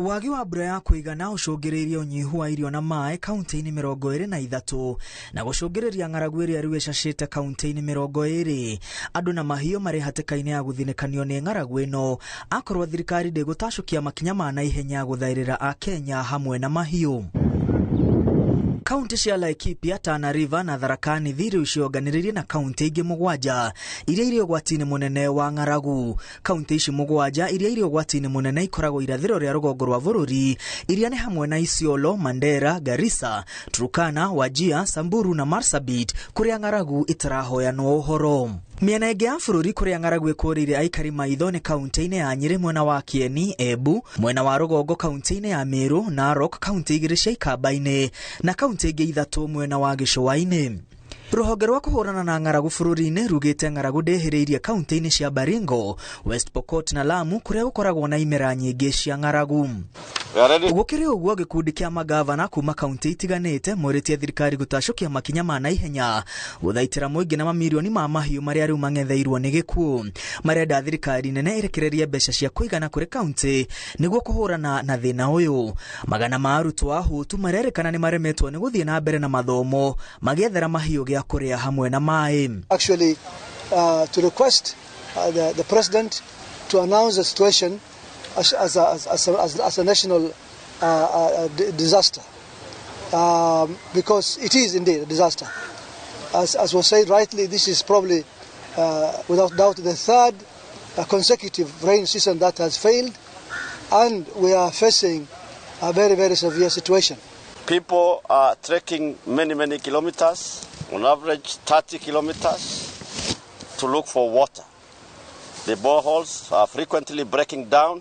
Wagi wa mbura ya kũigana ũcũngĩrĩirie ũnyihu wa irio na maĩ kaunti-inĩ 23 na gũcũngĩrĩria ng'aragu ĩrĩa rĩu ĩcacĩte kaunti-inĩ 20. Andũ na mahiũ marĩ hatĩka-inĩ ya gũthinĩkanio nĩ ng'aragu ĩno akorwo thirikari ndĩgũtacũkia makinya ma naihenya gũthaĩrĩra Akenya hamwe na mahiũ. Kaunti cia Laikipia, Tana River na Tharaka Nithi rĩu cionganĩrĩirie na kaunti ingĩ 7 iria irĩ ũgwati-inĩ mũnene wa ng'aragu. Kaunti ici 7 iria irĩ ũgwati-inĩ mũnene ikoragwo irathĩro rĩa rũgongo rwa bũrũri, iria nĩ hamwe na Isiolo, Mandera, Garissa, Turkana, Wajir, Samburu na Marsabit, kũrĩa ng'aragu itarahoyanwo ũhoro. Mĩena ĩngĩ ya bũrũri kũrĩa ng'aragu ĩkũrĩire aikari maitho nĩ kaunti-inĩ ya Nyĩrĩ mwena wa Kieni, Embu, mwena wa rũgongo kaunti-inĩ ya Meru, Narok, kaunti 2 cia Ikamba-inĩ na kaunti ingĩ 3 mwena wa Gĩcũa-inĩ. Rũhonge rwa kũhũrana na ng'aragu bũrũri-inĩ rugĩte ng'aragu ndĩhĩrĩirie kaunti-inĩ cia Baringo, West Pokot na Lamu kũrĩa gũkoragwo na imera nyingĩ cia ng'aragu. Gũkĩrĩ ũguo, gĩkundi kĩa magavana kuma kaunti itiganĩte morĩtie thirikari gũtacũkia makinya ma naihenya gũthaitĩra mũingĩ na mamirioni ma mahiũ marĩa rĩu mang'etheirwo nĩ gĩkuũ. Marenda thirikari nene ĩrekererie mbeca cia kũigana kũrĩ kaunti nĩguo kũhũrana na thĩna ũyũ. Magana ma arutwo a Hutu marerĩkana nĩ maremetwo nĩ gũthiĩ na mbere na mathomo magĩethera mahiũ gĩa kũrĩa hamwe na maĩ. Actually, to request the president to announce the situation as a national disaster, because it is indeed a disaster. As was said rightly, this is probably without doubt the third consecutive rain season that has failed, and we are facing a very, very severe situation. People are trekking many, many kilometers, on average 30 kilometers, to look for water. The boreholes are frequently breaking down.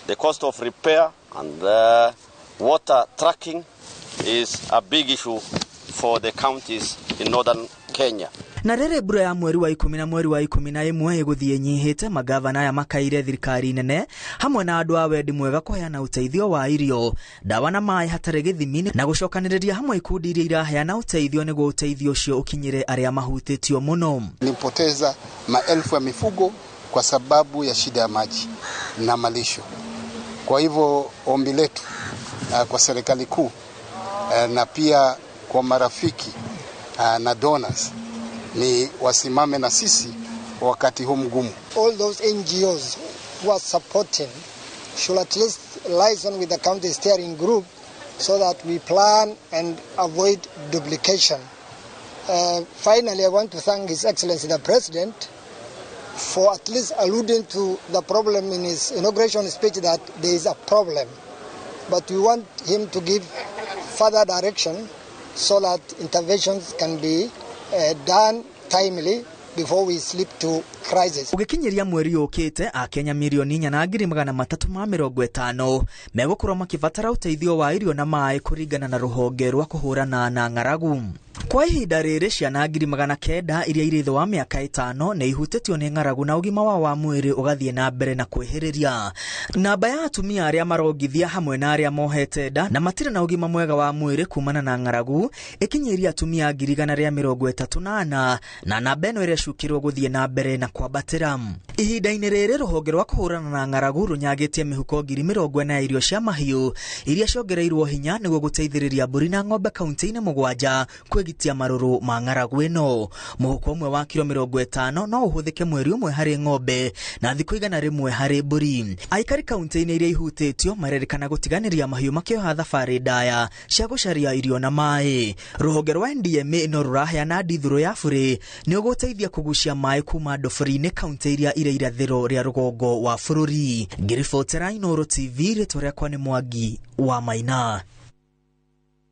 The cost of repair and water tracking is a big issue for the counties in northern Kenya. Na rĩrĩ mbura ya mweri wa 10 na mweri wa 11 ĩgũthiĩ ĩnyihĩte, magavana aya makaire thirikari nene hamwe na andũ a wendi mwega kũheana ũteithio wa irio, ndawa na maĩ hatarĩ gĩthimi, na gũcokanĩrĩria hamwe ikundi iria iraheana ũteithio nĩguo ũteithio ũcio ũkinyĩre arĩa mahutĩtio mũno. Nilipoteza maelfu ya mifugo kwa sababu ya shida ya maji na malisho. Kwa hivyo ombi letu kwa serikali kuu na pia kwa marafiki na donors ni wasimame na sisi wakati huu mgumu. All those NGOs who are supporting should at least liaison with the county steering group so that we plan and avoid duplication. Finally, I want to thank His Excellency the President for at least alluding to the problem in his inauguration speech, that there is a problem. But we want him to give further direction so that interventions can be done timely before we slip to crisis. Ũgĩkinyĩria mweri ũkĩte, Akenya 4,350,000 megũkorwo makĩbatara ũteithio wa irio na maĩ kũringana na rũhonge rwa kũhũrana na ng'aragu. Kwa ihinda rĩrĩ, ciana 900,000 iria irĩ thĩ wa mĩaka 5 nĩ ihutĩtio nĩ ng'aragu na ũgima wao wa mwĩrĩ ũgathiĩ na mbere na kwĩhĩrĩria. Namba ya atumia arĩa marongithia hamwe na arĩa mohete nda na matirĩ na ũgima mwega wa mwĩrĩ kumana na ng'aragu ĩkinyĩirie atumia 134,000, na namba ĩno ĩrecukĩrwo gũthiĩ na mbere na kwambatĩra. Ihinda-inĩ rĩrĩ, rũhonge rwa kũhũrana na ng'aragu rũnyagĩtie mĩhuko 40,000 ya irio cia mahiũ iria ciongereirwo hinya nĩguo gũteithĩrĩria mbũri na ng'ombe kaunti-inĩ 7 kwĩgitia marũrũ ma ng'aragu ĩno. Mũhuko ũmwe wa kiro 50 no ũhũthĩke mweri ũmwe harĩ ng'ombe na thikũ 100 harĩ mbũri. Aikari kaunti-inĩ iria ihutĩtio marerĩkana gũtiganĩria mahiũ makĩoha thabarĩ ndaya cia gũcaria irio na maĩ. Rũhonge rwa NDMA no rũraheana ndithũrũ ya burĩ nĩ ũgũteithia kũgucia maĩ kuma ndobori-inĩ kaunti iria irĩ irathĩro rĩa rũgongo wa bũrũri. Ngĩribotera Inooro TV, rĩtwa rĩakwa nĩ Mwangi wa Maina.